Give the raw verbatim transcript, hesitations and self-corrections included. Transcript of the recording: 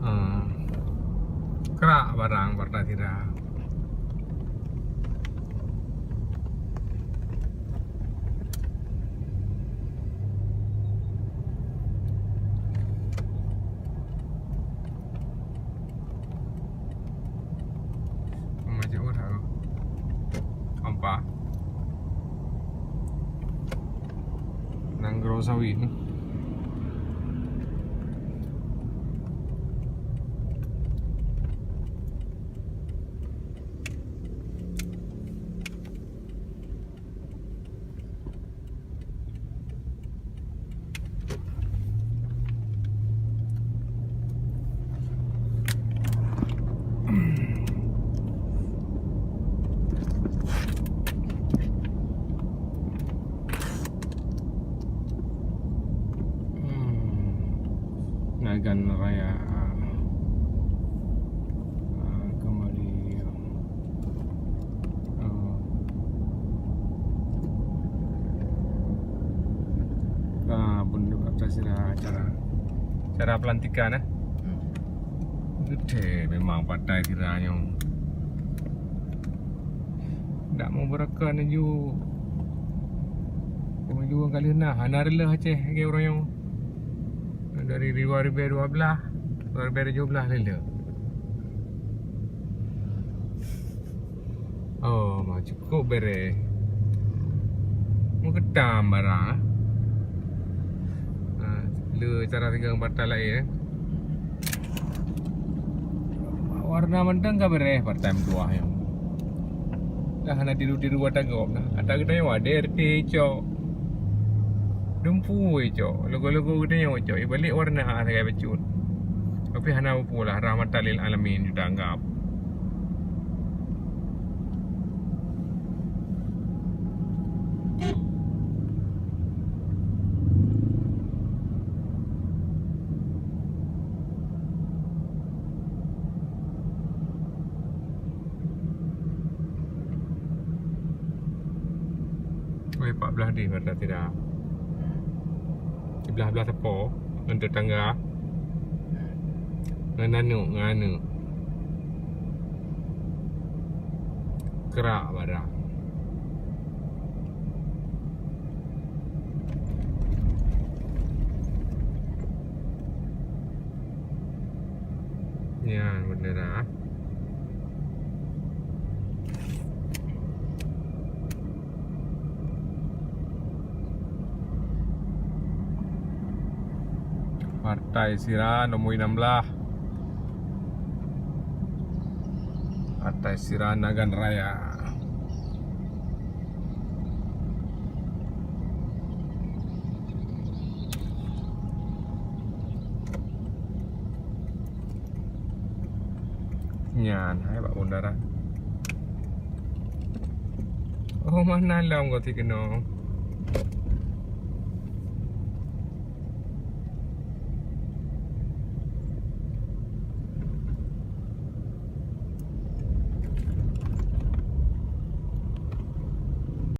Ah. Krak barang Partai Sira. Macam mana? Nampak? Nanggroe sawit. Hmm. Nagan Raya. Ah, kembali. Ah. Ah, pun atas acara, acara pelantikan, eh. Hmm. Gede memang Partai Sira nyoe. Dak mau beurakan laju. Pengajuan kali na hana reuloh Aceh lagèe ureueng nyoe. Dari dua ribu dua belas, dua ribu tujuh belas lé. Oh, ma cukup bereh. Meuketam barang, ah. Ha, le cara tinggal partai lain, eh. Warna mantong ka bereh partai meutuah nyoe. Dah hana tiru-tiru ata gob nah. Ata geutanyoe ada R T cok. Dumpu cok. Logo-logo geutanyoe cok. Ibalik warna ha sagai bacut. Tapi hana peue lah, rahmatan lil alamin ju tanggap. Weh, pat blaih deh mata sira. Siblaih-blaih teupô ngon tetangga. Ngon aneuk, ngon aneuk. Krak barang. Nyan bendera. Partai Sira nomor enam belas. Partai Sira Nagan Raya. Nyan hai bak bundaran. Oh, mana lom kau ti keunoe?